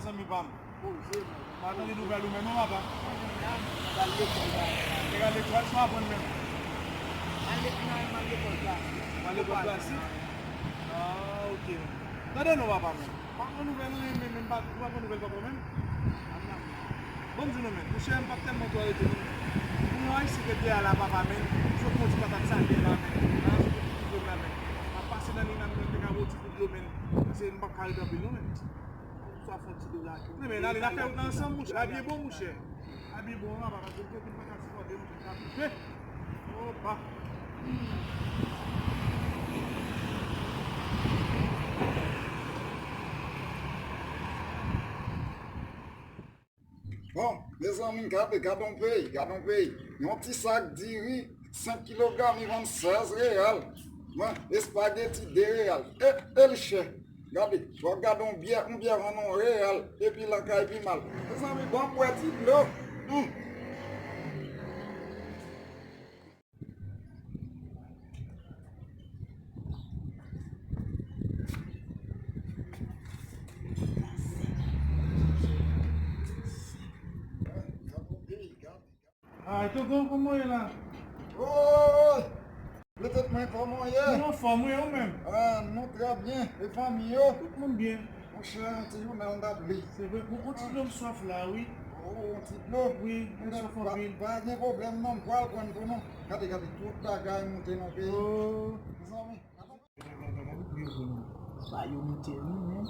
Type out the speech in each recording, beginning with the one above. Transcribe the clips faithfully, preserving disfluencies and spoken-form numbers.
Zanmi pa m. Poze, man. M pa tande nouvèl ou menm non, papa. Mwen menm la, mwen pral lekòl la. Te al lekòl, sa w aprann menm? Al lekòl, al lekòl klasik. Ou al lekòl klasik? Ah, ok. Tande non, papa, men. Pa pran nouvèl ou menm, men, men pa, ou pa pran nouvèl papa menm? Ban m di nou, men. Monchè, m p ap tèlman twò rete non. Pou mwen, si te te a la, papa, men. Sot yon ti patat sa, te la, men. Ah, sot yon ti kout la, men. M ap pase nan liy la, men, te ka bo ti kout yo, men. Paske m p ap ka rete anpil non, men. Sa fè yon ti dola tou. Men, men, ale, n ap fè wout la ansanm, mouche. Abye bon, mouche. Abye bon, an, papa, paske m te di m pa ka sipòte, mouche, m ka toufe. Opa. Bon, mezanmi, gade, gade yon peyi, gade yon peyi. Yon ti sak diri, senk kilogram, li vann sèz reyal. Mwen, espageti, de reyal. E, e li chè. Gade, fò w gade yon byè, yon byè vann yon reyal, epi lakay pi mal. Mezanmi, ban m bwè ti dlo. Hmm. Ay, tonton, kòman w ye la? Oy! Pitit mwen, kòman w ye? Nou anfòm, wi, ou menm? Ah, nou trè byen. E fanmi yo? Tout moun byen. Monchè, yon ti jounen nou t ap li. Se vre, yon, yon ti dlo m swaf la, wi. Oh, yon ti dlo? Wi, m swaf anpil. Pa, pa gen pwoblèm non, m pral pran pou nou. Gade, gade, tout bagay moute nan peyi. Oh. Mezanmi. Ba yo moute wi, men.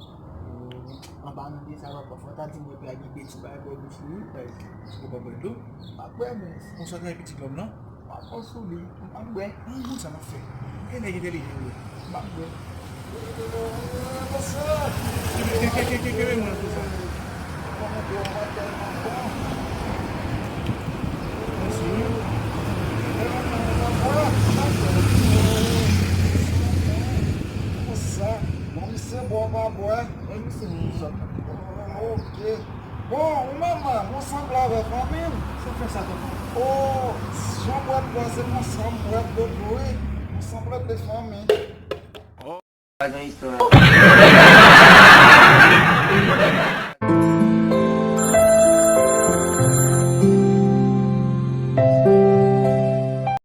Oh, anba nou de sa, papa, fò ta di mwen pa gen de ti bagay bò bouch li, wi, guys. Ou pa bwè dlo? Pa bwè, men. Konsa, gen piti dlo m, non? Pa fò sou li, m pa bwè. An, bon, sa m ap fè. Gen nèg entèlijan, wi. M pa bwè. Ke, ke, ke, ke, ke, ke, men mwen konsa. Mèsi, wi. Konsa, bon, misye bwè pa bwè. Wi, misye bwè. Ok. Bon, ou menm, ou sanble avèk fanmi w? Sa fè sa, tonton? Oh, jan w bwè dlo a, se konsa m bwè dlo tou, wi. Ou sanble de fanmi. Sa gen istwa.